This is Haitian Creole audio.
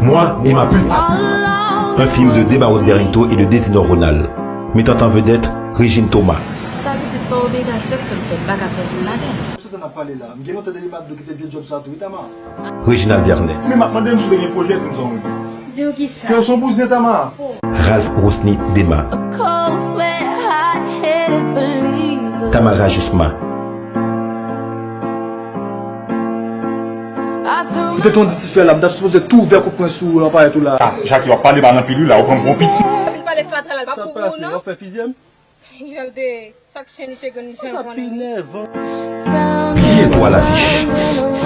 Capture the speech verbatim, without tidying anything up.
Moi et ma pute. Un film de Dema Rose Berento et de Desinor Ronald. Mettant en vedette, Régine Thomas. Sa pitit sa obligasyon k fè m fè bak ak yon moun ladan. Sou sa n ap pale la, m gen lontan depi m ap di w kite vye djòb sa tou wi Tama. Réginald Vernet. Men m ap mande m si w te gen pwojè pou m sa w menm. Di w kisa? Fè w son bouzyen Tama. Ralph Rosny Dema. Cold sweat, hot headed believer. Tamara Jusma. I threw Ou te tonn di ti frè la, m t ap sipoze tou ouvè kout pwen sou ou lan parèt ou la. Jackie, w ap pale mal anpil wi la, ou pran m pou yon piti. Vin pale fatra l, l p ap Sa pou pase, ou w non. Ap fè fizye m? Yo de sak chen li se grenn li Sa jen t ap konnen. Enèvan. Bientôt à l'affiche.